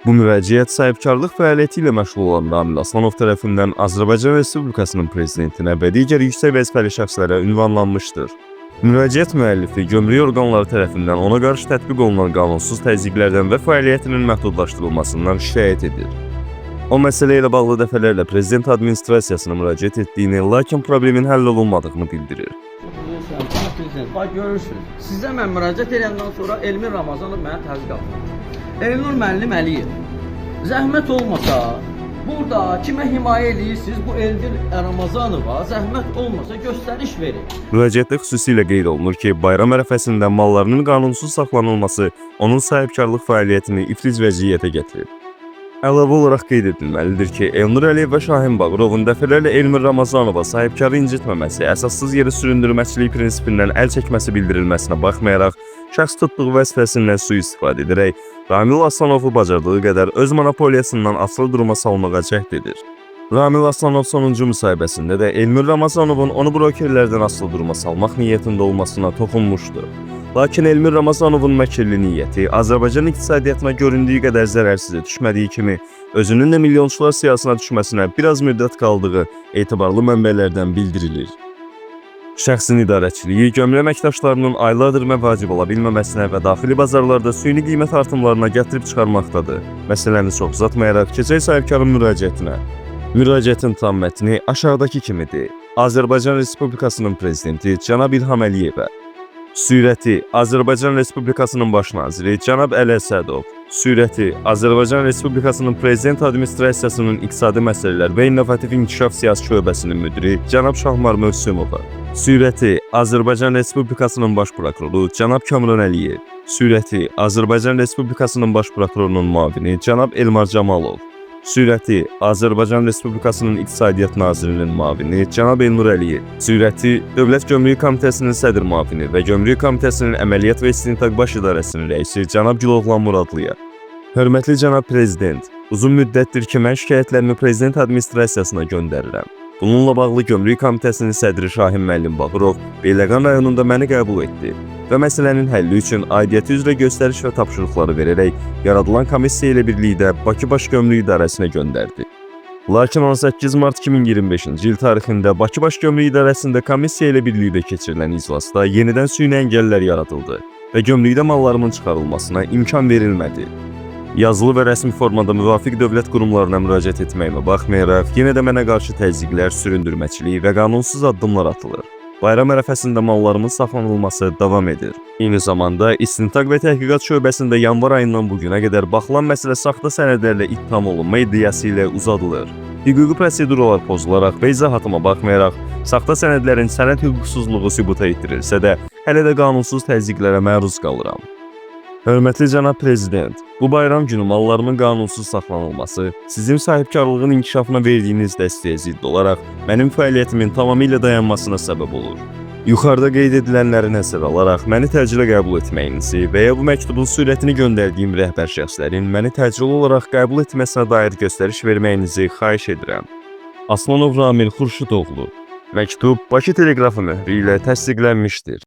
Bu müraciət sahibkarlıq fəaliyyəti ilə məşğul olan Ramil Aslanov tərəfindən Azərbaycan Respublikasının prezidentinə və digər yüksək vəzifəli şəxslərə ünvanlanmışdır. Müraciət müəllifi gömrük orqanları tərəfindən ona qarşı tətbiq olunan qanunsuz təzyiqlərdən və fəaliyyətinin məhdudlaşdırılmasından şikayət edir. O məsələ ilə bağlı dəfələrlə prezident administrasiyasına müraciət etdiyini, lakin problemin həll olunmadığını bildirir. Bilirsən, cənab prezident, bax görürsünüz. Sizə mən müraciət edəndən sonra Elmir Ramazanov mənə təzyiq atdı. Elnur müəllim Əliyev. Zəhmət olmasa burada kimə himayə eləyirsiniz bu Elvir Ramazanova zəhmət olmasa göstəriş verin. Müraciətdə xüsusilə qeyd olunur ki, bayram ərəfəsində mallarının qanunsuz saxlanılması onun sahibkarlıq fəaliyyətini iflic vəziyyətə gətirib. Əlavə olaraq qeyd edilməlidir ki, Elnur Əliyev və Şahin Bağırovun dəfələrlə Elmir Ramazanova sahibkarı incitməməsi, əsassız yerə süründürməçilik prinsipindən əl çəkməsi bildirilməsinə baxmayaraq, şəxs tutduğu vəzifəsindən sui-istifadə edərək Ramil Aslanovu bacardığı qədər öz monopoliyasından asılı duruma salmağa cəhd edir. Ramil Aslanov sonuncu müsahibəsində də Elmir Ramazanovun onu brokerlərdən asılı duruma salmaq niyyətində olmasına toxunmuşdu. Lakin Elmir Ramazanovun məkirli niyyəti Azərbaycan iqtisadiyyatına göründüyü qədər zərərsizə düşmədiyi kimi, özünün də milyonçular siyahısına düşməsinə biraz müddət qaldığı etibarlı mənbələrdən bildirilir. Şəxsin idarəçiliyi gömrük əməkdaşlarının aylardır məvacib ola bilməməsinə və daxili bazarlarda süni qiymət artımlarına gətirib çıxarmaqdadır. Məsələni çox uzatmayaraq keçək sahibkarın müraciətinə. Müraciətin tam mətni aşağıdakı kimidir. Azərbaycan Respublikasının prezidenti cənab İlham Əliyevə. Sürəti Azərbaycan Respublikasının Baş naziri cənab Əli Əsədov. Sürəti Azərbaycan Respublikasının Prezident Administrasiyasının İqtisadi Məsələlər və İnnovativ İnkişaf Siyasi Şöbəsinin müdiri cənab Şahmar Mövsümova. Sürəti Azərbaycan Respublikasının Baş Prokuroru cənab Kamran Əliyev. Sürəti Azərbaycan Respublikasının Baş Prokurorunun müavini cənab Elmar Camalov. Sürəti Azərbaycan Respublikasının İqtisadiyyat Nazirinin müavini cənab Elnur Əliyev. Sürəti Dövlət Gömrük Komitəsinin sədr müavini və Gömrük Komitəsinin Əməliyyat və İstintaq Baş İdarəsinin rəisi cənab Güloğlan Muradlıya. Hörmətli cənab prezident, uzun müddətdir ki, mən şikayətlərimi prezident administrasiyasına göndərirəm. Bununla bağlı Gömrük Komitəsinin sədri Şahin müəllim Bağırov Beyləqan rayonunda məni qəbul etdi və məsələnin həlli üçün aidiyyəti üzrə göstəriş və tapşırıqları verərək yaradılan komissiya ilə birlikdə Bakı Baş Gömrük İdarəsinə göndərdi. Lakin 18 mart 2025-ci il tarixində Bakı Baş Gömrük İdarəsində komissiya ilə birlikdə keçirilən iclasda yenidən süni əngəllər yaradıldı və gömrükdə mallarımın çıxarılmasına imkan verilmədi. Yazılı və rəsmi formada müvafiq dövlət qurumlarına müraciət etməyimə baxmayaraq, yenə də mənə qarşı təzyiqlər, süründürməçilik və qanunsuz addımlar atılır. Bayram ərəfəsində mallarımın saxlanılması davam edir. Eyni zamanda İstintaq və Təhqiqat şöbəsində yanvar ayından bu günə qədər baxılan məsələ saxta sənədlərlə ittiham olunma iddiası ilə uzadılır. Hüquqi proseduralar pozularaq və izahatıma baxmayaraq, saxta sənədlərin sənəd hüquqsuzluğu sübuta etdirilsə də, hələ də qanunsuz təzyiqlərə məruz qalıram. Hörmətli cənab prezident, bu bayram günü mallarımın qanunsuz saxlanılması sizin sahibkarlığın inkişafına verdiyiniz dəstəyə zidd olaraq mənim fəaliyyətimin tamamilə dayanmasına səbəb olur. Yuxarıda qeyd edilənləri nəzərə alaraq məni təcili qəbul etməyinizi və ya bu məktubun sürətini göndərdiyim rəhbər şəxslərin məni təcili olaraq qəbul etməsinə dair göstəriş verməyinizi xahiş edirəm. Aslanov Ramil Xurşudoğlu. Məktub Bakı Teleqrafı möhrü ilə təsdiqlənmişdir.